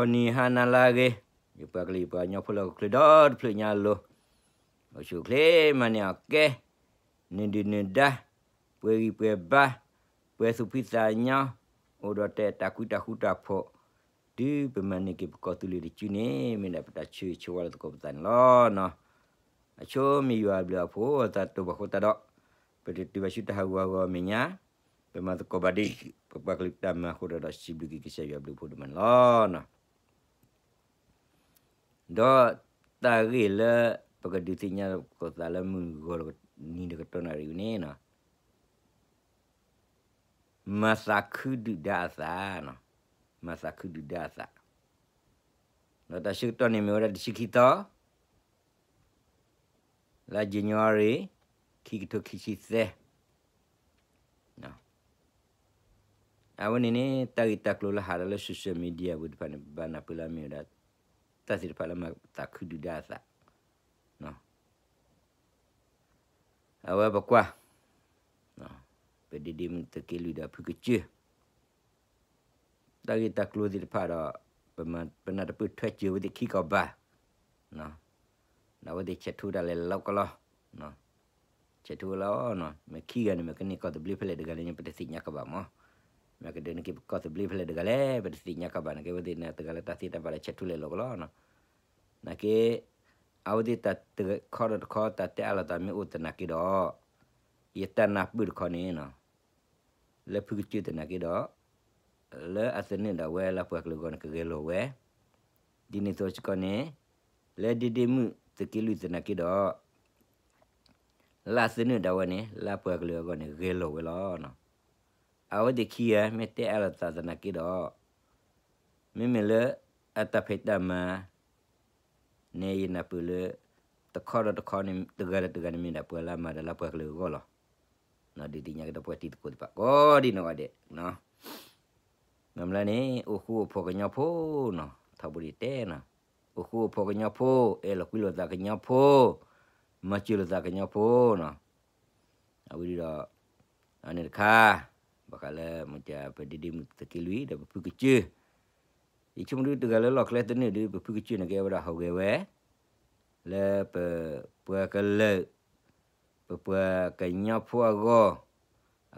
ဂီၤနံၤဟါနၤလၢအဂ့ၤ, ယပှၤကလုာ်ယပှၤကညီဖိလၢဟီၣ်ခိၣ်ချၢဒီတဖျၢၣ်ညါအလိၤ, အိၣ်ဆူၣ်အိၣ်ချ့မၤန့ၢ်အီၣ်ကဲ, နုာ်ဒုၣ်နုာ်ဒါ, ပှဲၤဂံၢ်ပှဲၤဘါ, ပှဲၤသူၣ်ဖှံသးညီ, အိၣ်ဒီးတၢ်အဲၣ်တၢ်ကွံတၢ်ဃူတၢ်ဖိး, တုၤပမၤန့ၢ်က့ၤပကီၢ်သူလ့ၤတစုန့ၣ် မ့ၢ်ဒၣ်ပတၢ်ဆၢဂ့ၤဆၢဝါလၢသကိးပသးန့ၣ်လီၤ. အဆိမ့ၢ်ယွၤအဘျုးအဖှိၣ်အသးတအိၣ်ဘၣ်အဃိသတးဒီး, ပတတုၤဘၣ်ဆူတၢ်ဟးဂူာ်ဟးဂီၤအမဲာ်ညါ, ပမၤသကိးဘၣ်ဒ်ပပှၤကလုာ်တၢ်မၤအဃိဒီး ဒီးစံးဘျုးက့ၤကစၢ်ယွၤအဘျုးအဖှိၣ်ဒိၣ်မးန့ၣ်လီၤ. ဒီးတၢ်ဂ့ၢ်လၢပကဒုးသ့ၣ်ညါသကိးသးလၢမုၢ်ဂီၤနံၤတကတီၢ်နၣ်ရံၣ်ဝဲန့ၣ်, မၤသးခုဒုၣ်ဒါအသး, မၤသးခုဒုၣ်ဒါအသး, ဒီးတၢ်ဆၢကတီၢ်န့ၣ်မ့ၢ်ဝဲဒၣ်တဆံခံသီ လါယနူၤအါရံၤ ခံကထိခံဆံသၢ, အဝဲန့ၣ်န့ၣ် တၢ်ဂ့ၢ်တၢ်ကျိၤလၢဟးဒီးလၢ social media ပူၤတဖၣ်န့ၣ် ဘၣ်နၢ်ပၢၢ်လၢအမ့ၢ်ဝဲဒၣ် တၢ်သ့ၣ်တဖၣ်လၢမၤသးခုဒုၣ်ဒါအသး, အဝဲပကွၢ် ပဒ့ဒ့မုၣ်သုးက့လွံၢ်ဒီးဖုကစၢၢ် တၢ်ဂ့ၢ်တၢ်ကျိၤသ့ၣ်တဖၣ်ဒီး ပနၢ်တပၢၢ်ထွဲစၢၤဝဲသ့ၣ်ခံကီၢ်ဘၣ်, ဒီးအဝဲသ့ၣ်ဆဲးထူတၢ်လဲၤလီၤကလီ, ဆဲးထူလီၤ, မ့ၢ်ခံဂၤန့ၣ် မ့ၢ်ကန့ၢ်ကီၢ်သဘျ့ဖဲလဲၣ်တဂၤလဲၣ်န့ၣ် ပတသ့ၣ်ညါကဘၣ်မး, မ့ၢ်ကဒိးန့ၢ်က့ၤပကီၢ်သဘျ့ဖဲလဲၣ်တဂၤလဲၣ် ပတသ့ၣ်ညါကဘၣ်န့ၣ် ကဲဝဲသ့ၣ်န့ၣ် တဂၤလၢတၢ်သ့တၢ်ဘၣ်ဒီးဆဲးထူလဲၤလီၤကလီ, နာ်က့ အဝဲသ့ၣ်တၢ်တခီဒီးတခီ တၢ်တဲအါလိာ်သးမ့ၢ်အိၣ်သနာ်က့ဒီး, ယတၢ်နၢ်ပၢၢ်တခီန့ၣ် လၢဖုကစၢၢ်သနာ်က့ဒီး, လၢအသနၢၣ်ဒၣ်ဝဲလၢပှၤကလုာ်အဂီၢ်န့ၣ် ကဂဲၤလိာ်ဝဲ, ဒ်န့ၣ်အသိးစ့ၢ်ကီးန့ၣ်, လၢဒ့ဒ့မုၣ်သုးက့လွံၢ်သနာ်က့ဒီး, လၢအသနၢၣ်ဒၣ်ဝဲန့ၣ် လၢပှၤကလုာ်အဂီၢ်န့ၣ် ဂဲၤလိာ်ဝဲလီၤ. အဝဲသ့ၣ်ခံဂၤ မ့ၢ်တဲအါလိာ်သးသနာ်က့ဒီး, မ့မ့ၢ်လၢအတၢ်ဖံးတၢ်မၤ န့ၣ်ယနၢ်ပၢၢ်လၢ တခီဒီးတခီန့ၣ် တဂၤဒီးတဂၤန့ၣ်မ့ၢ်ဒၣ်ပှၤလၢအမၤတၢ်လၢပှၤကလုာ်အဂီၢ်လီၤ. ဒုးသ့ၣ်ညါကဒီးပှၤတံၤသကိးတဖၣ်ကိးဒ်နီၢ်ဂၤဒဲး, မ့ၢ်မနုၤန့ၣ် အိၣ်ဃူအိၣ်ဖိးကညီဖိနီၤ, ထီဘိဒ်တဲနီၤ, အိၣ်ဃူအိၣ်ဖိးကညီဖိ, အဲၣ်လိာ်ကွံလိာ်သးကညီဖိ, မၤစၢၤလိာ်သးကညီဖိနီၤ. အဝဲဒ်ဒီး, အန့ၣ်တခါ, ဘၣ်ဃးလၢမ့ၢ်ပဒ့ဒ့မုၣ်သုးက့လွံၢ်ဒီးပဖုကစၢၢ်, ယဆိကမိၣ်ဒုတဂၤလၢလီၢ်ကျဲသနၢၣ်ဒု ပဖုကစၢၢ်န့ၣ်ကဲဝဲဒၣ်ဟူးဂဲၤဝဲ လၢပပှၤကလုာ်, ပပှၤကညီဖိအဂီၢ်,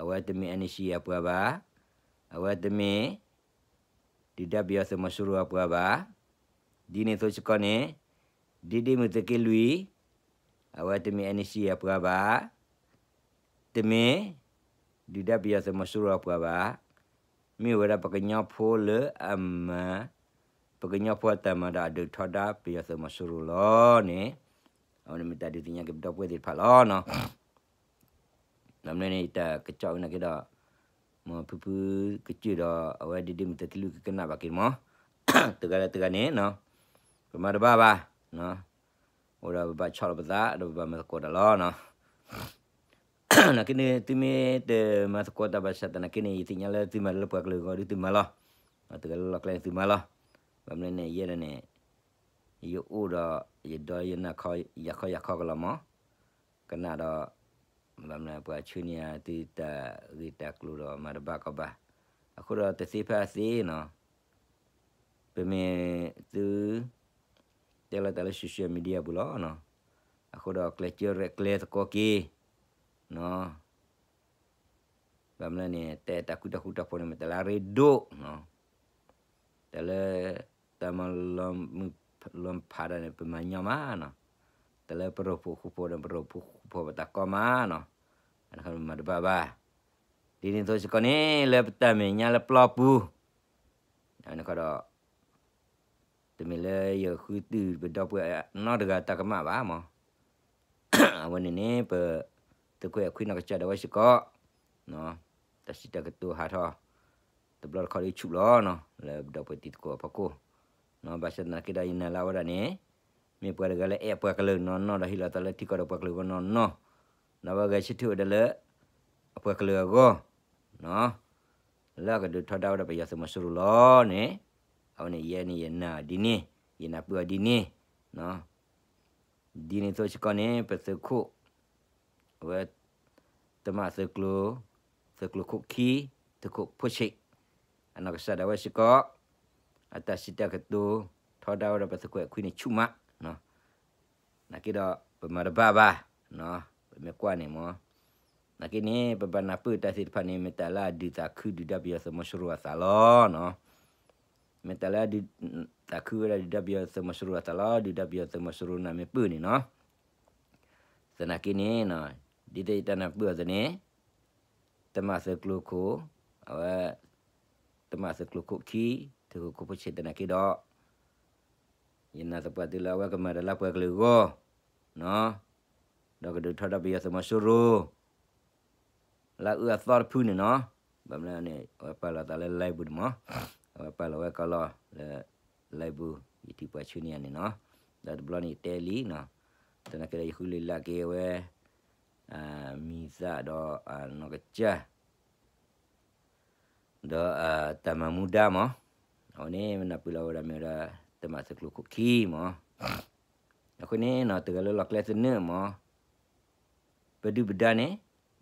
အဝဲတမ့ၢ် NCA အပှၤဘၣ်, အဝဲတမ့ၢ် ဒုၣ်ဒါပယီၤသုးမီၤစိရိၤအပှၤဘၣ်, ဒ်န့ၣ်အသိးစ့ၢ်ကီးန့ၣ်, ဒ့ဒ့မုၣ်သုးက့လွံၢ်, အဝဲတမ့ၢ် NCA အပှၤဘၣ်, တမ့ၢ် ဒုၣ်ဒါပယီၤသုးမီၤစိရိၤအပှၤဘၣ်, မ့ၢ်ဝဲဒၣ်ပကညီဖိလၢအမၤ, ပကညီဖိအတၢ်မၤဒီးအဒုးထီဒါပယီၤသုးမီၤစိရိၤလီၤန့ၣ်, အဝဲန့ၣ်မ့ၢ်တၢ်ဒုးသ့ၣ်ညါက့ၤပဒီပုၢ်ဝဲၢ်သ့ၣ်တဖၣ်လီၤနီၤ. ဒီးမ့ၢ်န့ၣ်ယတၢ်ကစီၣ်ဝဲနာ်က့ဒီး, မ်ဖုဖုကစၢၢ်ဒီးအဝဲဒ့ဒ့မုၣ်သုးက့လွံၢ်ကကနၣ်ဘၣ်က့ၤမး, တဂၤလၢတဂၤန့ၣ်, ပမၤတဘၣ်ဘၣ်, အိၣ်ဒီးပဘၣ်ဆီၣ်လီၤပသး ဒီးပဘၣ်မၤသကိးတၢ်လီၤနီၤ. နာ်က့န့ၣ် သုမ့ၢ်တမၤသကိးတၢ်ဘၣ်ဆၣ်သနာ်က့န့ၣ် ယသ့ၣ်ညါလၢသုမၤလၢပှၤကလုာ်အဂီၢ်ဒုသုမၤလီၤ, တဂၤလၢလီၢ်ကျဲန့ၣ်သုမၤလီၤ, ဘၣ်မနုၤန့ၣ် ယဲဒၣ်န့ၣ်, ယအိၣ်ဒီး, ယဒီးယနၢ်ခီ, ယၤခီယၤခီကလီၤမး, ကနၣ်ဒီး, ဘၣ်မနုၤပှၤဆှၢန့ၢ်ယၤ သုတၢ်ဂ့ၢ်တၢ်ကျိၤဒီးမၤတဘၣ်ကီဘၣ်, အဃိဒီးတသ့ဖဲအသ့နီၤ, ပမ့ၢ်သု, တဲလီၤတၢ်လၢ social media ပူၤလီၤ, အဃိဒီးကျဲးစၢးရဲၣ်ကျဲၤသကိးက့ၤ, ဘၣ်မနုၤန့ၣ် တၢ်အဲၣ်တၢ်ကွံတၢ်ဃူတၢ်ဖိးန့ၣ် မ့ၢ်တၢ်လၢအရ့ဒိၣ်, တၢ်လၢ, တၢ်မၤလီၤမုၢ်လီၤဖးဒၣ်န့ၣ် ပမၤညီမးနီၤ, တၢ်လၢပရိၣ်ဖှိၣ်ဃူဖိးဒီး ပရိၣ်ဖှိၣ်ဃူဖိးပတၢ်ကီမးနီၤ, မၤတဘၣ်ဘၣ်, ဒ်န့ၣ်အသိးစ့ၢ်ကီးန့ၣ် လၢပတၢ်မဲာ်ညါလၢပျီပူၤ, န့ၣ်ဒီး တမ့ၢ်လၢယဃုတုၤပဒီပုၢ်ဝဲၢ်နီတဂၤတၢ်ကမၣ်ဘၣ်မး, အဝဲန့ၣ်န့ၣ် ပသုးခိၣ်အဲၣ်ခွံနီၢ်ကစၢ်ဒၣ်ဝဲစ့ၢ်ကီး, တၢ်စံးတၢ်ကတိၤဟးထီၣ်, တဘျီတခီၣ်ဒုးဆူၣ်လီၤနီၤ လၢပဒီပုၢ်ဝဲၢ်တံၤသကိးအဖီခိၣ်, ဘၣ်ဆၣ်သနာ်က့ဒီးယနာ်လၢအဝဲဒၣ်န့ၣ်, မ့ၢ်ပှၤတဂၤလၢအဲၣ်ပှၤကလုာ်နီၢ်နီၢ်ဒီးဟ့ၣ်လီၤသးလၢထံကီၢ်ဒီးပှၤကလုာ်အဂီၢ်နီၢ်နီၢ်, ဒီးအဝဲဂဲၤဆၢထၢၣ်ဝဲဒၣ်လၢ အပှၤကလုာ်အဂီၢ်, လၢအကဒုးထီဒါဝဲဒၣ်ပယီၤသုးမီၤစိရိၤလီၤန့ၣ်, အဝဲန့ၣ်ယဲန့ၣ်ယနာ်အီၤဒ်န့ၣ်, ယနၢ်ပၢၢ်အီၤဒ်န့ၣ်, ဒ်န့ၣ်အသိးစ့ၢ်ကီးန့ၣ် ပသုးခိၣ်, အဝဲ, တမၣ်သုးကျိၤ, သုးကျိၤခိၣ်ခံ, သုးခိၣ်ဖိဆံး, အနီၢ်ကစၢ်ဒၣ်ဝဲစ့ၢ်ကီး, အတၢ်စံးတၢ်ကတိၤ ထီဒါဝဲဒၣ်ပသုးခိၣ်အဲၣ်ခွံန့ၣ်ဆူၣ်မး, နာ်က့ဒီး ပမၤတဘၣ်ဘၣ်, ပမ့ၢ်ကွၢ်န့ၣ်မ့ၢ်, နာ်က့န့ၣ် ပဘၣ်နၢ်ပၢၢ်တၢ်သ့ၣ်တဖၣ်န့ၣ် မ့ၢ်တၢ်လၢအဒုးသးခုဒုၣ်ဒါပယီၤသုးမီၤစိရိၤအသးလီၤနီၤ. မ့ၢ်တၢ်လၢအဒုးသးခုဝဲဒၣ်ဒုၣ်ဒါပယီၤသုးမီၤစိရိၤအသးလီၤ, ဒုၣ်ဒါပယီၤသုးမီၤစိရိၤနၢ်မ့ၢ်ပၢၢ်န့ၣ်နီၤ. သနာ်က့န့ၣ်, ဒ်သိးယတၢ်နၢ်ပၢၢ်အီၤသန့ၣ်, တမးသုးကျိၤခိၣ်, အဝဲ, တမးသုးကျိၤခိၣ်ခံ, သုးခိၣ်ခိၣ်ဖိဆဲးသနာ်က့ဒီး, ယနာ်သပှၢ်တၢၢ်လၢအဝဲကမၤတၢ်လၢပှၤကလုာ်အဂီၢ်, ဒီးကဒုးထီဒါပယီၤသုးမီၤစိရိၤ လၢအအၢအသီတဖုန့ၣ်နီၤ. ဘၣ်မနုၤန့ၣ် အဝဲပာ်လီၤသးလၢ live ပူၤန့ၣ်မး, အဝဲပာ်လီၤဝဲကီးလီၤလၢ live ပူၤ ယထံၣ်ပှၤဆူန့ၣ်န့ၣ်နီၤ. ဒီးတဘျီန့ၣ်ယတဲလံနီၤ, သနာ်က့ဒီးယဃုလံာ်လၢက့ၤဝဲ မံၤသၣ်ဒီးနီၢ်ကစၢ် ဒီးတၢ်မၤမူဒါမး, အဝဲန့ၣ်မ့ၢ်နၢ်ပၢၢ်လီၤဝဲဒၣ်မ့ၢ်ဝဲဒၣ် တမးသုးကျိၤခိၣ်ခံမး. အဃိန့ၣ်နီၤ တဂၤလၢလီၢ်ကျဲသနၢၣ်မး, ပဒုၣ်ပဒါန့ၣ်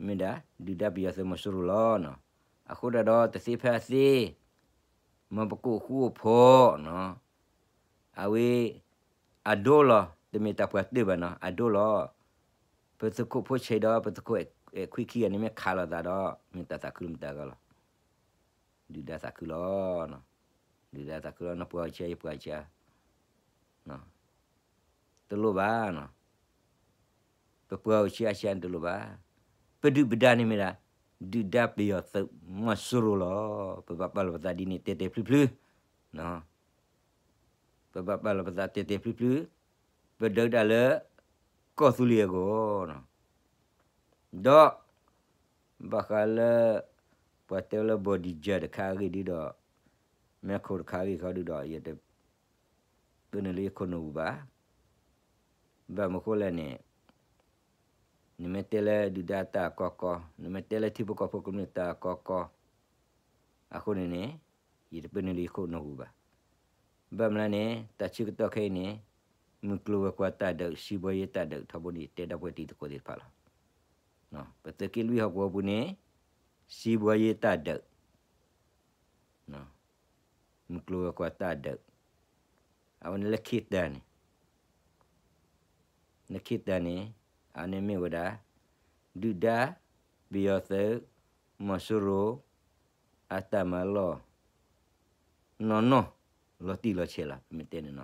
မ့ၢ်ဒၣ် ဒုၣ်ဒါပယီၤသုးမီၤစိရိၤလီၤနီၤ. အဃိဒၣ်ဒီးတသ့ဖဲအသ့ မ်ပကအိၣ်ဃူအိၣ်ဖိးနီၤ, အဝဲ အဒိလီၤ, တမ့ၢ်တၢ်ပှၤတၢၢ်ဘၣ်နီၤ, အဒိလီၤ. ပသုးခိၣ်ဖိဆဲးဒီး ပသုးခိၣ်အဲၣ်ခွံခံဂၤန့ၣ် မ့ၢ်ခးလိာ်သးဒီး မ့ၢ်တၢ်သးခုလၢမတၤဂၤလီၤ. ဒုၣ်ဒါသးခုလီၤ. ဒုၣ်ဒါသးခုလီၤ, နပှၤအိၣ်ဆံး ယပှၤအိၣ်ဆံး တလိၣ်ဘၣ်နီၤ. ပပှၤအိၣ်ဆံးအါဆံးတလိၣ်ဘၣ်. ပဒုၣ်ပဒါန့ၣ်မ့ၢ်ဒၣ် ဒုၣ်ဒါပယီၤသုးမီၤစိရိၤလီၤ. ပဘၣ်ပာ်လီၤပသးဒ်န့ၣ်တဲာ်တဲာ်ဖျုးဖျုး, ပဘၣ်ပာ်လီၤပသးတဲာ်တဲာ်ဖျုးဖျုး, ပဒုးတၢ်လၢ ကီၢ်သူလ့ၤအဂီၢ်, ဒီး ဘၣ်ဃးလၢ ပှၤတဲလၢ bodyguard တခါအဂ့ၢ်ဒုဒီး မဲခိၣ်တခါအဂ့ၢ်ဃီဒုဒီး ယတ ပၢနုာ်လၢယခိၣ်နူာ်ပူၤဘၣ်. ဘၣ်မနုၤဃိလဲၣ်န့ၣ်, နမ့ၢ်တဲလၢဒုၣ်ဒါတၢ်ကီကီ, နမ့ၢ်တဲလၢထံဖိကီၢ်ဖိကမျၢၢ်တၢ်ကီကီ, အဃိန့ၣ်န့ၣ်, ယတပၢနုာ်လၢယခိၣ်နူာ်ပူၤဘၣ်. ဘၣ်မနုၤလဲၣ်န့ၣ် တၢ်ဆၢကတီၢ်ခဲအံၤန့ၣ်, မုၢ်ကျိၤဝဲၤကွာ်တၢ်ဒုး စံးဘှီယဲတၢ်ဒုး ထီဘိန့ၣ် ယတဲဒီပုၢ်ဝဲၢ်တံၤသကိးသ့ၣ်တဖၣ်လီၤ. ပသုးက့လွံၢ်ဟီၣ်ကဝီၤပူၤန့ၣ်, စံးဘှီယဲတၢ်ဒုး မုၢ်ကျိၤဝဲၤကွာ်တၢ်ဒုး, အဝဲန့ၣ်လၢခံတၢ်န့ၣ်, လၢခံတၢ်န့ၣ်, အန့ၣ်မ့ၢ်ဝဲဒၣ်, ဒုၣ်ဒါ, ပယီၤသုး, မီၤစိရိၤ, အတၢ်မၤလီၢ်, နီၢ်နီၢ်, လီၤတံၢ်လီၤဆဲးလီၤ ပမ့ၢ်တဲန့ၣ်နီၤ.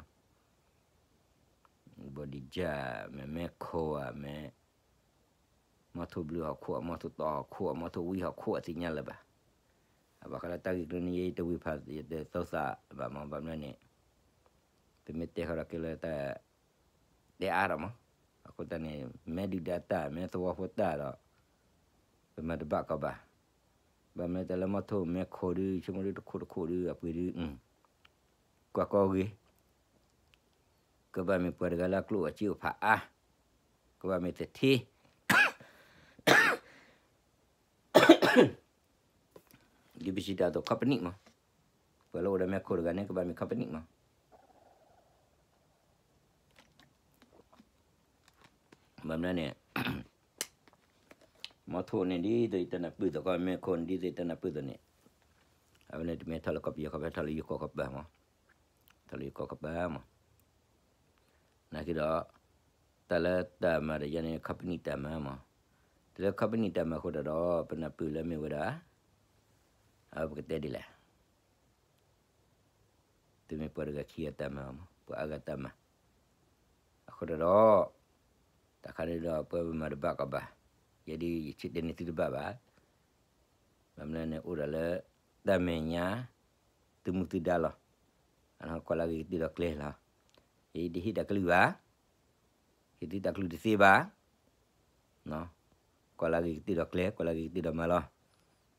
bodyguard မ့ၢ်မဲခိၣ်ဧါ မ့ၢ် မီထိၣ်ဘျုးဟီၣ်ခိၣ်, မီထိၣ်တီဟီၣ်ခိၣ်, မီထိၣ်ဝံဟီၣ်ခိၣ် အသ့ၣ်ညါလၢၤဘၣ်. အဘၣ်ဃးလၢတၢ်ဂ့ၢ်ကျိၤန့ၣ် ယတဝံၤဖး ယတသီသးဘၣ်မး ဘၣ်မနုၤန့ၣ်, ပမ့ၢ်တဲဃီဒီးက့ၤလၢတၢ် တဲအါဒီးမး, အဃိသတးန့ၣ် မ့ၢ်ဒုၣ်ဒါတၢ် မ့ၢ်သဝီဖိတၢ်ဒီး ပမၤတဘၣ်ကီးဘၣ်. ဘၣ်မနုၤတၢ်လၢမီထိၣ်မဲခိၣ်ဒု ဆိကမိၣ်ဒုတခိၣ်တခိၣ်ဒု အပှ့ၤဒု ကွၢ်ကီဂ့ၤ ကဘၣ်မ့ၢ်ပှၤတဂၤလၢအကျိၣ်အစ့အိၣ်ဖးအါ, ကဘၣ်မ့ၢ်သထ့, ဒ်ပစံးတၢ်အသိး company မး, ပှၤလၢအိၣ်ဒီးမဲခိၣ်တဂၤန့ၣ် ကဘၣ်မ့ၢ် company မး. ဘၣ်မနုၤန့ၣ် မီထိၣ်န့ၣ် ဒ်သိးယတနၢ်ပၢၢ်သိးကီး မဲခိၣ်န့ၣ် ဒ်သိးယတနၢ်ပၢၢ်သိးန့ၣ်, အဝဲန့ၣ်တမ့ၢ်ထီၣ်လၢကီၢ်ပယီၤကီၢ် ဖဲထီၣ်လၢယိၤကီၢ်ကပၤမး, ထီၣ်လၢယိၤကီၢ်ကပၤမး, နာ်က့ဒီး တၢ်လၢတၢ်မၤဒီးယၤန့ၣ် company တၢ်မၤမး, တလၢ company တၢ်မၤအဃိဒီး ပနၢ်ပၢၢ်လၢမ့ၢ်ဝဲဒၣ် အဝဲပကတဲဒ်လဲၣ် တမ့ၢ်ပှၤတဂၤခံဂၤတၢ်မၤမး ပှၤအါဂၤတၢ်မၤ, အဃိဒီး တၢ်ခါန့ၣ်ဒီး ပဝဲပမၤတဘၣ်ကီးဘၣ်, ယဲဒ်ယဆံးတဲန့ၢ်သုတဘၣ်ဘၣ်, ဘၣ်မနုၤန့ၣ် အိၣ်ဒီးလၢ တၢ်မဲာ်ညါ သုမူသုဒါလီၤ, အနီၢ်ကီၢ်လၢအဂ့ၤကတၢၢ်ဒီးကျဲလီၤ, ယတဟ့ၣ်တၢ်ကလုၢ်ဘၣ် ဟ့ၣ်သုတၢ်ကလုၢ်တသ့ဘၣ်, ကွၢ်လၢအဂ့ၤကတၢၢ်ဒီးကျဲ ကွၢ်လၢအဂ့ၤကတၢၢ်ဒီးမၤလီၤ,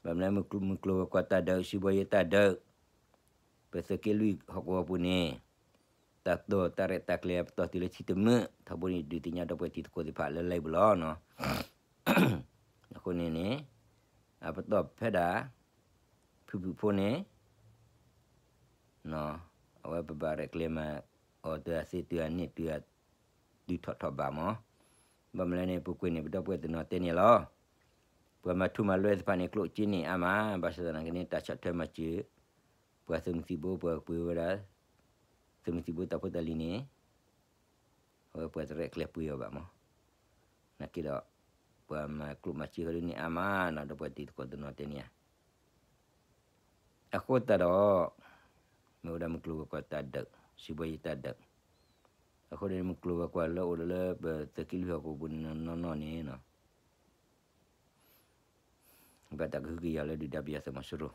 ဘၣ်မနုၤ မုၢ်ကျိၤဝဲၤကွာ်တၢ်ဒုး စံးဘှီယဲတၢ်ဒုး, ပသုးက့လွံၢ်ဟီၣ်ကဝီၤပူၤန့ၣ်, တၢ်တိာ်တၢ်ရဲၣ်တၢ်ကျဲၤအပတီၢ်တုၤလၢဆံတမုာ် ထီဘိန့ၣ် ဒုးသ့ၣ်ညါဒီပုၢ်ဝဲၢ်တံၤသကိးသ့ၣ်တဖၣ်လၢ live ပူၤလီၤ. အဃိန့ၣ်န့ၣ်, အပတီၢ်ဖဲဒၣ် ဖုၣ်ဖုၣ်ဖိန့ၣ် အဝဲပဘၣ်ရဲၣ်ကျဲၤမၤအီၤတုၤအသ့တုၤအန့ၣ် တုၤထီၣ်ထီၣ်ဘးမး, ဘၣ်မနုၤလဲၣ်န့ၣ် ပူၤကွံာ်န့ၣ် ပဒီပုၢ်ဝဲၢ်တနီၤတဲန့ၣ်လီၤ, ပှၤမၤထူမၤလွဲသ့ၣ်တဖၣ်န့ၣ် ကျိၣ်စ့န့ၢ်အါမး ဘၣ်ဆၣ်သနာ်က့န့ၣ် တၢ်ဆီၣ်ထွဲမၤစၢၤ ပှၤသုးမုၢ်သံၣ်ဘိ ပှၤကပှ့ၤဝဲဒၣ် သုးမုၢ်သံၣ်ဘိတၢ်ဖိတၢ်လံၤန့ၣ် အဝဲပှၤတရဲၣ်ကျဲၤပှ့ၤအီၤဘၣ်မး, နာ်က့ဒီး ပှၤမၤကျိၣ်မၤစ့ဟီဒ်န့ၣ်အါမးနီၤ ဒီးပှၤတံၤသကိးတနီၤတဲန့ၣ်ဧါ. အဃိသတးဒီး မ့ၢ်ဝဲဒၣ်မုၢ်ကျိၤဝဲၤကွာ်တၢ်ဒုး စံးဘှီယံၤတၢ်ဒုး, အဃိန့ၣ် မုၢ်ကျိၤဝဲၤကွာ်လၢအိၣ်လၢပသုးက့လွံၢ်ဟီၣ်ကဝီၤပူၤနီၢ်နီၢ်န့ၣ် ဘၣ်တၢ်ကဟုကယာ်လၢဒုၣ်ဒါပယီၤသုးမီၤစိရိၤ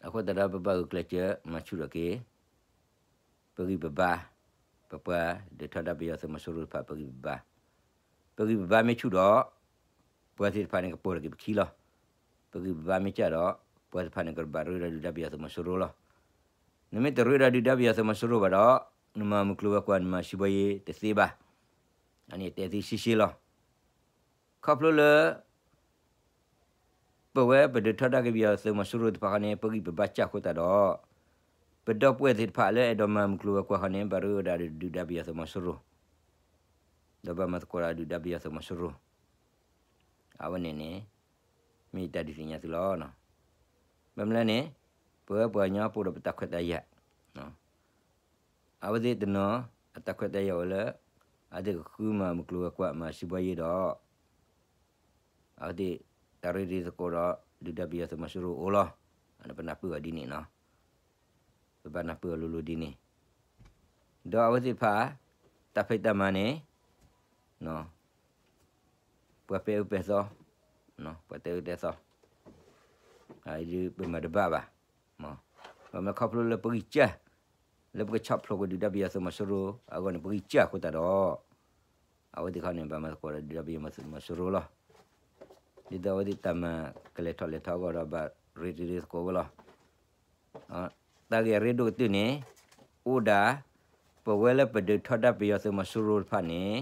အဃိသတးဒီး ပဘၣ်ဂုာ်ကျဲးစၢးမၤဆူၣ်ထီၣ်က့ၤ ပဂံၢ်ပဘါ, ပပှၤဒုးထီဒါပယီၤသုးမီၤစိရိၤတဖၣ်ပဂံၢ်ပဘါ, ပဂံၢ်ပဘါမ့ၢ်ဆူၣ်ဒီး ပှၤသ့ၣ်တဖၣ်န့ၣ်ကပိာ်ထီၣ်က့ၤပခံလီၤ. ပဂံၢ်ပဘါမ့ၢ်စၢ်ဒီး ပှၤသ့ၣ်တဖၣ်န့ၣ်ကဘၣ်ရ့ဒီးဒုၣ်ဒါပယီၤသုးမီၤစိရိၤလီၤ. နမ့ၢ်တရ့ဒီးဒုၣ်ဒါပယီၤသုးမီၤစိရိၤဘၣ်ဒီး နမၤမုၢ်ကျိၤဝဲၤကွာ် နမၤစံးဘှီယံၤတသ့ဘၣ်. အန့ၣ်တဲသ့ရှဲရှဲလီၤ. ခီဖျိလၢ ပဝဲပဒုးထီဒါက့ၤပယီၤသုးမီၤစိရိၤတဖၣ်ဃီန့ၣ် ပဂံၢ်ပဘါစၢ်အဃိသတးဒီး ပဒီပုၢ်ဝဲၢ်သ့ၣ်တဖၣ်လၢအဲၣ်ဒိးမၤမုၢ်ကျိၤဝဲၤကွာ်ဃီန့ၣ် ဘၣ်ရ့ဒီးဒုၣ်ဒါပယီၤသုးမီၤစိရိၤ ဒီးဘၣ်မၤသကိးဒီးဒုၣ်ဒါပယီၤသုးမီၤစိရိၤ, အဝဲန့ၣ်န့ၣ် မ့ၢ်ယတၢ်ဒုးသ့ၣ်ညါသုလီၤ. ဘၣ်မနုၤလဲၣ်န့ၣ် ပဝဲပှၤကညီပအိၣ်ဒီးပတၢ်ခွဲးတၢ်ယာ်, အဝဲသ့ၣ်တနီၤ အတၢ်ခွဲးတၢ်ယာ်အိၣ်လၢ အဝဲသ့ၣ်ကဃုမၤမုၢ်ကျိၤဝဲၤကွာ်မၤစံးဘှီယံၤဒီး အဝဲသ့ၣ်တၢ်ရ့တံၤသကိးဒီး ဒုၣ်ဒါပယီၤသုးမီၤစိရိၤအိၣ်လီၤ. ပနၢ်ပၢၢ်အီၤဒ်န့ၣ်နီၤ, ပဘၣ်နၢ်ပၢၢ်အီၤလိၤလိၤဒ်န့ၣ်, ဒီးအဝဲသ့ၣ်တဖၣ် တၢ်ဖံးတၢ်မၤန့ၣ် ပှၤပဲာ်အၢပဲာ်သီ, ပှၤတဲအၢတဲသီ, ပမၤတဘၣ်ဘၣ်. ဘၣ်မနုၤခီဖျိလၢပဂံၢ်စၢ် လၢပကဆီၣ်ဖျိးကွံာ်ဒုၣ်ဒါပယီၤသုးမီၤစိရိၤအဂီၢ်န့ၣ် ပဂံၢ်စၢ်အဃိသတးဒီး အဝဲသ့ၣ်ခီန့ၣ် ဘၣ်မၤသကိးဒီးဒုၣ်ဒါပယီၤသုးမီၤစိရိၤလီၤ. ဒ်သိးအဝဲသ့ၣ်တၢ်မၤကလဲၤထီၣ်လဲၤထီအဂီၢ်ဒီး ဘၣ်ရ့တံၤရ့သကိးဝဲလီၤ. တၢ်ဂ့ၢ်အရ့ဒိၣ်ကတၢၢ်န့ၣ် အိၣ်ဒၣ် ပဝဲလၢပဒုးထီဒါပယီၤသုးမီၤစိရိၤတဖၣ်န့ၣ်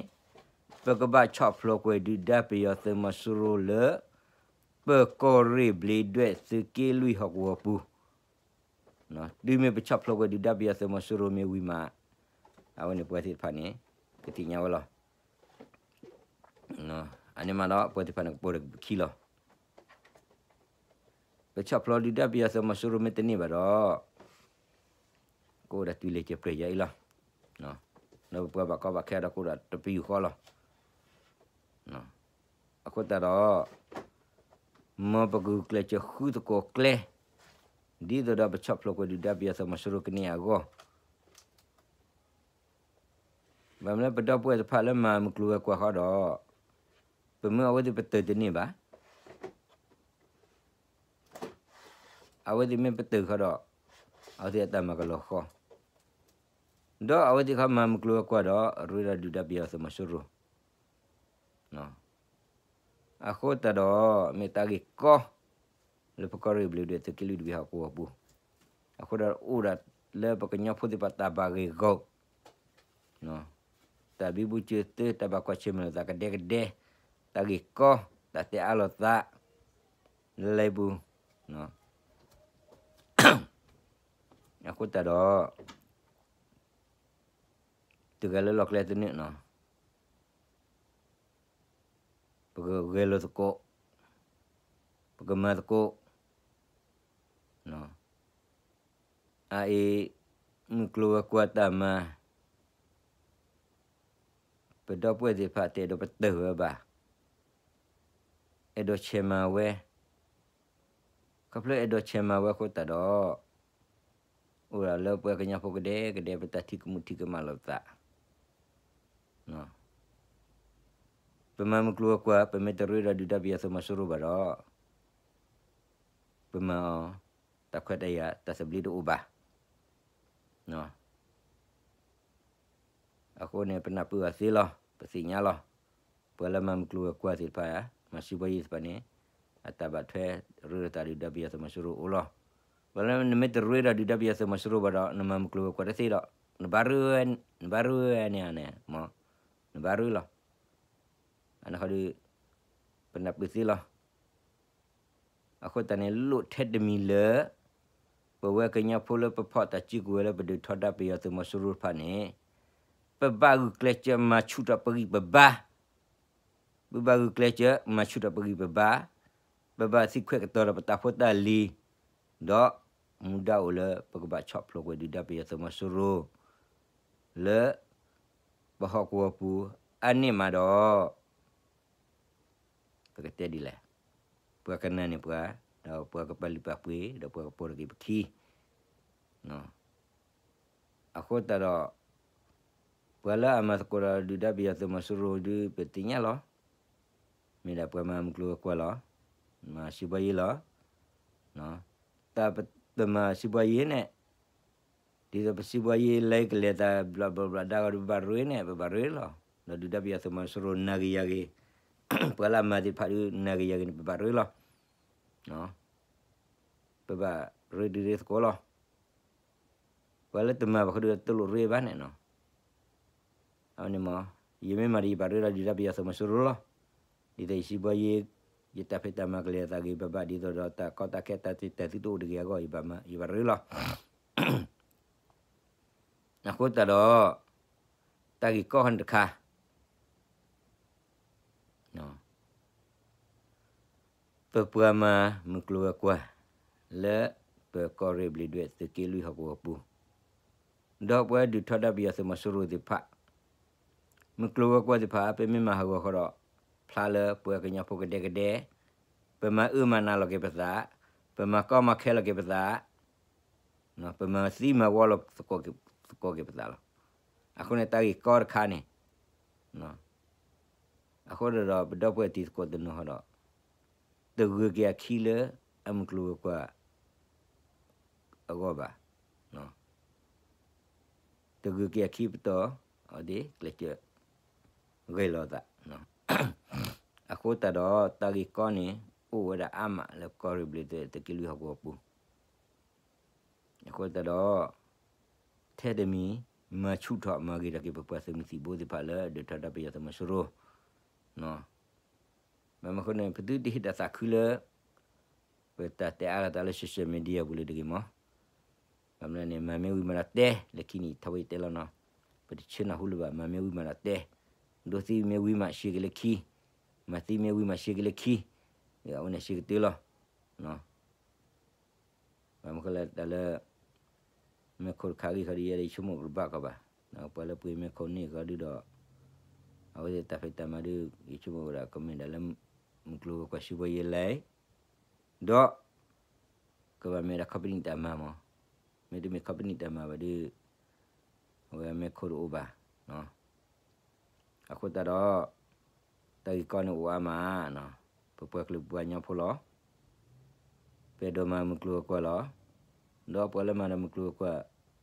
ပကဘၣ်ဆီၣ်ဖျိးကွံာ်ဒုၣ်ဒါပယီၤသုးမီၤစိရိၤလၢ ပကီၢ်ရ့ၣ်ဘျ့းဒွဲၣ်သုးက့လွံၢ်ဟီၣ်ကဝီၤပူၤ, တုၤမ့ၢ်ပဆီၣ်ဖျိးကွံာ်ဒုၣ်ဒါပယီၤသုးမီၤစိရိၤမ့ၢ်ဝံၤမး အဝဲန့ၣ်ပှၤသ့ၣ်တဖၣ်န့ၣ် ကသ့ၣ်ညါဝဲလီၤ. အန့ၣ်မးဒီး ပှၤသ့ၣ်တဖၣ်န့ၣ်ကပိာ်ထီၣ်က့ၤပခံလီၤ. ပဆီၣ်ဖျိးဒုၣ်ဒါပယီၤသုးမီၤစိရိၤမ့ၢ်တန့ၢ်ဘၣ်ဒီး ကအိၣ်ဒၣ်တုၤလၢကပျဲၢ်ယၤအံၤလီၤ. ဒီးပပှၤဘၣ်ကီဘၣ်ခဲဒီးကအိၣ်ဒၣ်တပယူာ်ဃီလီၤ. အဃိသတးဒီး မ်ပကဂုာ်ကျဲးစၢးဃုသကိးကျဲ ဒ်သိးဒီးပဆီၣ်ဖျိးကွံာ်ဒုၣ်ဒါပယီၤသုးမီၤစိရိၤကန့ၢ်အဂီၢ်, ဘၣ်မနုၤလၢပဒီပုၢ်ဝဲၢ်တဖၣ်လၢမၤမုၢ်ကျိၤဝဲၤကွာ်ဃီဒီး ပမၢအဝဲသ့ၣ်ပတၢၢ်တန့ၢ်ဘၣ်. အဝဲသ့ၣ်မ့ၢ်ပတၢၢ်ဃီဒီး အဝဲသ့ၣ်အတၢ်မၤကလီၤဃီ, ဒီးအဝဲသ့ၣ်ခီမၤမုၢ်ကျိၤဝဲၤကွာ်ဒီး ရ့ဒီးဒုၣ်ဒါပယီၤသုးမီၤစိရိၤ အဃိသတးဒီး မ့ၢ်တၢ်ဂ့ၢ်ကီ လၢပကီၢ်ရ့ၣ်ဘျ့းဒွဲၣ်သုးက့လွံၢ်တဘ့ၣ်ဟီၣ်ကဝီၤပူၤ, အဃိဒီးအိၣ်ဒၣ်လၢပကညီဖိသ့ၣ်တဖၣ်တၢ်ဘၣ်ဂ့ၢ်ဂီၢ်, တၢ်ဘံဘူစၢၤသု တၢ်ဘၣ်ကွၢ်ဆၢၣ်မဲာ်လိာ်သးကဒဲကဒဲ, တၢ်ဂ့ၢ်ကီ, တၢ်တဲအါလိာ်သး လၢလံပူၤ, အဃိသတးဒီး တဂၤလၢလီၢ်ကျဲသနၢၣ်နီၤ ပကဂဲၤလိာ်သကိး, ပကမၤသကိး, အအံၤ မုၢ်ကျိၤဝဲၤကွာ်တၢ်မၤ ပဒီပုၢ်ဝဲၢ်သ့ၣ်တဖၣ်တအဲၣ်ဒိးပတၢၢ်ဝဲဘၣ်, အဲၣ်ဒိးဆဲးမၤဝဲ, ခီဖျိအဲၣ်ဒိးဆဲးမၤဝဲအဃိသတးဒီး အိၣ်ဒၣ်လၢပှၤကညီဖိကဒဲကဒဲ ပတၢ်ထံၣ်ကမူၣ်ထံၣ်ကမၣ်လိာ်သး ပမၤမုၢ်ကျိၤဝဲၤကွာ် ပမ့ၢ်တရ့ဒီးဒုၣ်ဒါပယီၤသုးမီၤစိရိၤဘၣ်ဒီး ပမၤအီၤ တၢ်ခွဲးတၢ်ယာ် တၢ်သဘျ့တအိၣ်ဘၣ်. အဃိန့ၣ် ပနၢ်ပၢၢ်အီၤသ့လီၤ, ပသ့ၣ်ညါလီၤ. ပှၤလၢမၤမုၢ်ကျိၤဝဲၤကွာ်သ့ၣ်တဖၣ် မၤစံးဘှီယံၤသ့ၣ်တဖၣ်န့ၣ် အတၢ်ဘၣ်ထွဲရ့ဒီးတၢ်ဒုၣ်ဒါပယီၤသုးမီၤစိရိၤအိၣ်လီၤ. ပှၤလၢနမ့ၢ်တရ့ဒီးဒုၣ်ဒါပယီၤသုးမီၤစိရိၤဘၣ်ဒီး နမၤမုၢ်ကျိၤဝဲၤကွာ်တသ့ဒီး နဘၣ်ရ့, နဘၣ်ရ့န့ၣ်န့ၣ် မ်နဘၣ်ရ့လီၤ. အန့ၣ်ခီဒီး ပနၢ်ပၢၢ်သ့လီၤ. အဃိသတးန့ၣ် လိၣ်ထဲတမံၤလၢ ပဝဲကညီဖိလၢပဖီၣ်တၢ်စုကဝဲၤလၢပဒုးထီဒါပယီၤသုးမီၤစိရိၤတဖၣ်န့ၣ် ပဘၣ်ဂုာ်ကျဲးစၢးမၤဆူၣ်ထီၣ်ပဂံၢ်ပဘါ, ပဘၣ်သံခွဲးကတီၤဒီးပတၢ်ဖိတၢ်လံၤ, ဒီးမူဒါအိၣ်လၢပကဘၣ်ဆီၣ်ဖျိးကွံာ်ဒုၣ်ဒါပယီၤသုးမီၤစိရိၤ လၢပဟီၣ်ကဝီၤပူၤအါန့ၢ်မးဒီး ပကတဲဒ်လဲၣ်, ပှၤကနၣ်န့ၢ်ပှၤ, ဒီးပှၤကပာ်လုၢ်ပာ်ပှ့ၤ, ဒီးပှၤကပိာ်ထီၣ်က့ၤပခံ အဃိသတးဒီး ပှၤလၢအမၤသကိးဒီးဒုၣ်ဒါပယီၤသုးမီၤစိရိၤဒုး ပသ့ၣ်ညါလီၤ. မ့ၢ်ဒၣ်ပှၤမၤမုၢ်ကျိၤဝဲၤကွာ်လီၤ, မၤစံးဘှီယ့လီၤ. တၢ်ပမၤစံးဘှီယ့န့ၣ် ဒ်သိးပစံးဘှီယ့လဲၤကလဲၤသးဘျးဘျးဘျးဒါဂီၤဒီး ပဘၣ်ရ့န့ၣ် ပဘၣ်ရ့လီၤ. ဒီးဒုၣ်ဒါပယီၤသုးမီၤစိရိၤနၤဂ့ၤယၤဂ့ၤ, ပှၤလၢအမၤသ့ၣ်တဖၣ်ဒုးနၤဂ့ၤယၤဂ့ၤန့ၣ် ပဘၣ်ရ့လီၤ. ပဘၣ်ရ့ဒုးရ့သကိးလီၤ. ပှၤလၢတမၤဘၣ်ဃုာ်ဒီးတလိၣ်ရ့ဘၣ်န့ၣ်နီၤ. အဝဲန့ၣ်မ့ၢ် ယမ့ၢ်မၤဒီးယဘၣ်ရ့ဒီးဒုၣ်ဒါပယီၤသုးမီၤစိရိၤလီၤ. ဒ်သိးယစံးဘှီယ့, ယတၢ်ဖံးတၢ်မၤကလဲၤသးဂ့ၤဘၣ်ဘၣ် ဒ်သိးဒီးတၢ်ကီတၢ်ခဲတၢ်သံတၢ်သူတအိၣ်တဂ့ၤအဂီၢ် ယဘၣ်ရ့လီၤ. အဃိသတးဒီး တၢ်ဂ့ၢ်ကီန့ၣ်တခါ ပပှၤမၤမုၢ်ကျိၤဝဲၤကွာ် လၢပကီၢ်ရ့ၣ်ဘျံးဒွဲၣ်သုးက့လွံၢ်ဟီၣ်ကဝီၤပူၤ, ဒီးပှၤဒုးထီဒါပယီၤသုးမီၤစိရိၤသ့ၣ်တဖၣ်, မုၢ်ကျိၤဝဲၤကွာ်သ့ၣ်တဖၣ် ပမ့ၢ်မၤဟးဂီၤဃီဒီး ဖျါလၢပှၤကညီဖိကဒဲကဒဲ, ပမၤအၢမၤနးလီၤက့ၤပသး, ပမၤကီမၤခဲလီၤက့ၤပသး ပမၤသံမၤဝီလီၤသကိးက့ၤပသးလီၤ. အဃိန့ၣ်တၢ်ဂ့ၢ်ကီတခါန့ၣ်, အဃိဒီးပဒီပုၢ်ဝဲၢ်တံၤသကိးတနီၤဃီဒီး တဂုာ်က့ၤအခံလၢအမုၢ်ကျိၤဝဲၤကွာ်အဂီၢ်ဘၣ်. တဂုာ်က့ၤအခံပတီၢ်, အဝဲသ့ၣ်ကျဲးစၢးဂဲၤလိာ်သး. အဃိသတးဒီး တၢ်ဂ့ၢ်ကီန့ၣ် အိၣ်ဝဲဒၣ်အါမးလၢကီၢ်ရ့ၣ်ဘျံးဒွဲၣ်သုးက့လွံၢ်ဟီၣ်ကဝီၤပူၤ အဃိသတးဒီး ထဲတမံၤ မၤဆူၣ်ထီၣ်မၤဂ့ၤထီၣ်က့ၤပပှၤသုးမုၢ်သံၣ်ဘိသ့ၣ်တဖၣ်လၢဒုးထီဒါပယီၤသုးမီၤစိရိၤ, ဘၣ်မနုၤအဃိန့ၣ် ပသုတဟ့ၣ်တၢ်သးခုလၢ ပတၢ်တဲအါလိာ်သးလၢ social media ပူၤလၢတဂ့ၤမး. ဘၣ်မနုၤန့ၣ် မၤမ့ၢ်ဝံၤမးဒီးတဲ, လၢခံန့ၣ် ထီၣ်ဝဲယတဲလီၤနီၤ, ပတဆၢနၢ်ဟူလၢၤဘၣ်, မၤမ့ၢ်ဝံၤမးဒီးတဲ, ဒိးသံမ့ၢ်ဝံၤမးရှဲက့ၤလၢခံ, မၤသံမ့ၢ်ဝံၤမးရှဲက့ၤလၢခံ, အဝဲန့ၣ်ရှဲကတၢၢ်လီၤ. ဘၣ်မနုၤဃိလဲၣ် တၢ်လၢ မဲာ်ခိၣ်တခါဂ့ၢ်ခီဒုး ယဲဒၣ်ယဆိကမိၣ်ကဘၣ်ကီးဘၣ်, ပှၤလၢပှ့ၤမဲာ်ခိၣ်န့ၢ်ဃီဒုးဒီး အဝဲသ့ၣ်တၢ်ဖံးတၢ်မၤဒုး ယဆိကမိၣ်ဝဲဒၣ်ကမ့ၢ်ဒၣ်လၢ မုၢ်ကျိၤဝဲၤကွာ်စံးဘှီယ့လဲၣ်, ဒီး ကဘၣ်မ့ၢ်ဝဲဒၣ် company တၢ်မၤမး, မ့တမ့ၢ် company တၢ်မၤဘၣ်ဒုး အဝဲမဲာ်ခိၣ်တအိၣ်ဘၣ်. အဃိသတးဒီး တၢ်ဂ့ၢ်ကီန့ၣ်အိၣ်အါမး, ပပှၤကလုာ်ပပှၤကညီဖိလီၤ. ပအဲၣ်ဒိးမၤမုၢ်ကျိၤဝဲၤကွာ်လီၤ. ဒီးပှၤလၢမၤဒီးမုၢ်ကျိၤဝဲၤကွာ်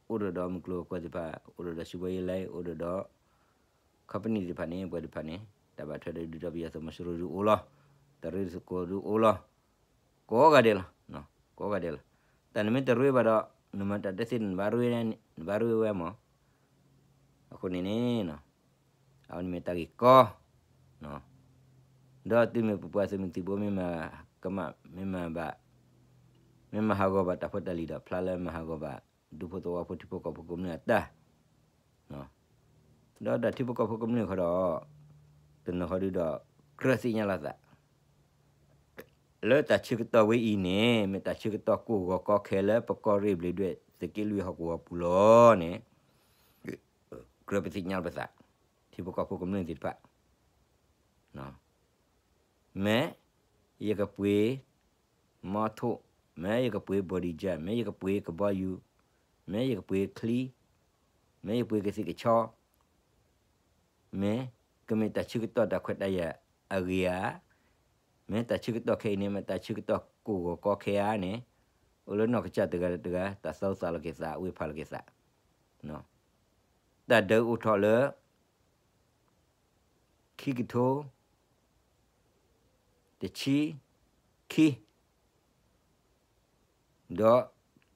အိၣ်ဒီးဒီးမုၢ်ကျိၤဝဲၤကွာ်သ့ၣ်တဖၣ်, အိၣ်ဒီးဒီးစံးဘှီယ့လဲၣ်, အိၣ်ဒီးဒီး company သ့ၣ်တဖၣ်န့ၣ် ပှၤသ့ၣ်တဖၣ်န့ၣ် တၢ်ဘၣ်ထွဲဒီးဒုၣ်ဒါပယီၤသုးမီၤစိရိၤဒုးအိၣ်လီၤ. တၢ်ရ့သကိးဒုးအိၣ်လီၤ. ကိးဂၤဒဲးလီၤ, ကိးဂၤဒဲးလီၤ. တၢ်နမ့ၢ်တရ့ဘၣ်ဒီး နမၤတၢ်ဒဲသ့ၣ်န့ၣ် နဘၣ်ရ့ဝဲမး. အဃိန့ၣ်န့ၣ် အဝဲန့ၣ်မ့ၢ်တၢ်ဂ့ၢ်ကီ, ဒီးတုၤမ့ၢ်ပပှၤသုးမုၢ်သံၣ်ဘိမ့ၢ်မၤကမၣ် မ့ၢ်မၤဘၣ်, မ့ၢ်မၤဟးဂီၤဘၣ်တၢ်ဖိတၢ်လံၤဒီး ဖျါလၢမၤဟးဂီၤဘၣ် ဒူဖိသဝီဖိထံဖိကီၢ်ဖိကမျၢၢ်အတၢ် ဒီးတၢ်ထံဖိကီၢ်ဖိကမျၢၢ်ဃီဒီး တနီၤဃီဒုးဒီး ကြၢးသ့ၣ်ညါလိာ်သး လၢတၢ်ဆၢကတီၢ်ဝဲအံၤန့ၣ် မ့ၢ်တၢ်ဆၢကတီၢ်ကိၢ်ဂီၤကီခဲလၢပကီၢ်ရ့ၣ်ဘျံးဒွဲၣ်သုးက့လွံၢ်ဟီၣ်ကဝီၤပူၤလီၤန့ၣ် ကြၢးပသ့ၣ်ညါလိာ်ပသး ထံဖိကီၢ်ဖိကမျၢၢ်သ့ၣ်တဖၣ် မ့ၢ်ယကပှ့ၤမီထိၣ်, မ့ၢ်ယကပှ့ၤဘီၣ်ဒံၣ်ယၢ်, မ့ၢ်ယကပှ့ၤကဘီယူၤ, မ့ၢ်ယကပှ့ၤချံ, မ့ၢ်ယကပှ့ၤကသံၣ်ကဆီ, မ့ၢ်ကမ့ၢ်တၢ်ဆၢကတီၢ်တၢ်ခွဲးတၢ်ယာ်အဂ့ၤဧါ, မ့ၢ်တၢ်ဆၢကတီၢ်ခဲအံၤန့ၣ် မ့ၢ်တၢ်ဆၢကတီၢ်ကိၢ်ဂီၤကီခဲဧါန့ၣ် အိၣ်လၢနီၢ်ကစၢ်တဂၤဒီးတဂၤ တၢ်သီသးလီၤက့ၤသး ဝ့ၢ်ဖးလီၤက့ၤသး တၢ်ဒုးအိၣ်ထီၣ်လၢ ခံကထိ တဆံခံ ဒီး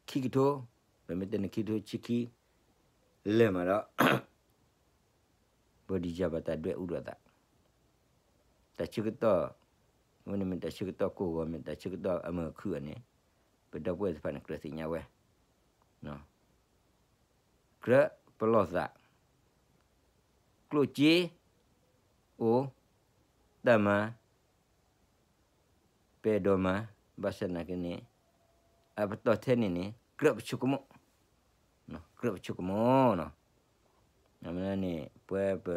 ခံကထိ, ပမ့ၢ်တဲန့ၣ် ခံကထိဆံခံ လဲၤမးဒီး ဘီၣ်ဒံၣ်ယၢ်ဘၣ်တၢ်ဒွဲၣ်အူဒိၣ်သး, တၢ်ဆၢကတီၢ်, မ့ၢ်န့ၣ်မ့ၢ်တၢ်ဆၢကတီၢ်ကိၢ်ဂီၤ မ့ၢ်တၢ်ဆၢကတီၢ်အမုာ်အခုၣ်အန့ၣ် ပဒီပုၢ်ဝဲၢ်သ့ၣ်တဖၣ်န့ၣ် ကြၢးသ့ၣ်ညါဝဲ ကြၢးပလီၢ်သး, ကျိၣ်စ့အိၣ်, တၢ်မၤ ပအဲၣ်ဒိးမၤ, ဘၣ်ဆၣ်သနာ်က့န့ၣ် အပတီၢ်ထဲန့ၣ်န့ၣ် ကြၢးပဆိကမိၣ်, ကြၢးပဆိကမိၣ်နီၤ. မ့ၢ်န့ၣ် ပဝဲပ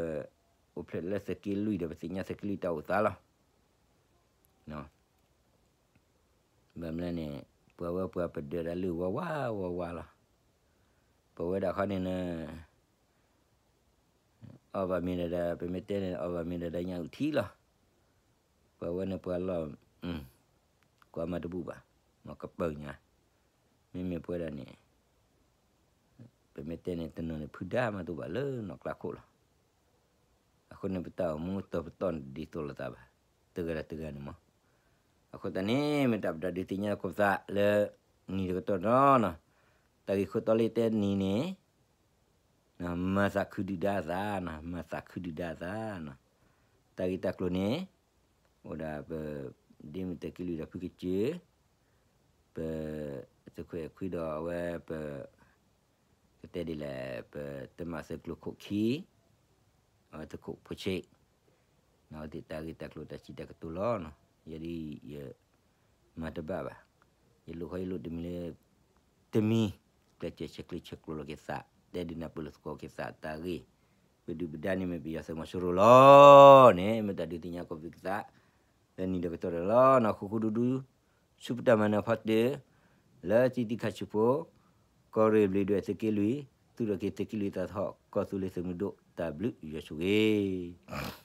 အိၣ်ဖျဲၣ်လၢသုးက့လွံၢ်ဒီးပသ့ၣ်ညါသုးက့လွံၢ်တၢ်အိၣ်သးလီၤ. ဘၣ်မနုၤန့ၣ် ပဝဲပှၤပဒၢးတၢ်လုၢ်ဝါဝါဝါဝါလီၤ. ပဝဲဒၣ်ခီန့ၣ် အီၣ်ဘၣ်မ့ၤဒီး ပမ့ၢ်တဲန့ၣ် အီၣ်ဘၣ်မ့ၤဒီးညၣ်အုၣ်ထံလီၤ. ပဝဲန့ၣ်ပှၤလီၢ် ကွၢ်မၤတဘူၣ်ဘၣ်, မ့ၢ်ကပၢၤညါ, မ့မ့ၢ်ပဝဲဒၣ်န့ၣ် ပမ့ၢ်တဲန့ၣ် တနီၤန့ၣ် ဖုဒါမးတအိၣ်ဘၣ်လၢနီၢ်ကျါခိၣ်လီၤ. အဃိန့ၣ် ပတၢ်အိၣ်မူတီၤပတီၢ်န့ၣ်ဒ်သိးလိာ်သးဘၣ်, တဂၤဒီးတဂၤန့ၣ်မး. အဃိသတးန့ၣ် မ့ၢ်တၢ်ပတၢ်ဒုးသ့ၣ်ညါကီၢ်ပသးလၢ နံၤတကတီၢ်ဒီးနီၤ, တၢ်ဂ့ၢ်ခိၣ်တီလ့တဲနံၤန့ၣ် မၤသးခုဒုၣ်ဒါအသးနီၤ, မၤသးခုဒုၣ်ဒါအသးနီၤ. တၢ်ဂ့ၢ်တၢ်ကျိၤန့ၣ် အိၣ်ဒၣ်ပ ဒ့မုၢ်သုးက့လွံၢ်ဒီးဖုကစၢၢ်, ပ သုးခွဲးခွံဒီးအဝဲပ ကတဲဒ်လဲၣ် ပတမၤသုးကျိၤခိၣ်ခံ, အဝဲသုးခိၣ်ဖိဆ့း, အဝဲသ့ၣ်တၢ်ဂ့ၢ်တၢ်ကျိၤတၢ်စံးတၢ်ကတိၤလီၤနီၤ. ယဲဒၣ်ယ မၤတဘၣ်ဘၣ်, ယလိာ်ဃီယလိာ်တမံၤလၢ တမံၤ, ကျဲးစၢးဆဲးကျိးဆဲးကျိးလိာ်က့ၤသး, တဲဒုးနၢ်ပၢၢ်လိာ်သကိးက့ၤသးတၢ်ဂ့ၢ်, ပဒုၣ်ပဒါန့ၣ်မ့ၢ်ပယီၤသုးမီၤစိရိၤလီၤန့ၣ် မ့ၢ်တၢ်ဒုးသ့ၣ်ညါကီၢ်ပသး လၢနံၤတကတီၢ်ဒီးလီၤနီၤ. ဃူဃူဒူဒူ ဆူပတၢ်မၤနၢၤဖီတၢၢ် လၢတံၤသကိးဆူၣ်ဖိ ကီၢ်ရ့ၣ်ဘျံးဒွဲၣ်သုးက့လွံၢ် သူၣ်ထီၣ်က့ၤသုးက့လွံၢ်သးထီၣ် ကီၢ်သူလ့ၤသုးမုၢ်ဒိၣ် တၢ်ဘျုးယွၤဆိၣ်ဂ့ၤ.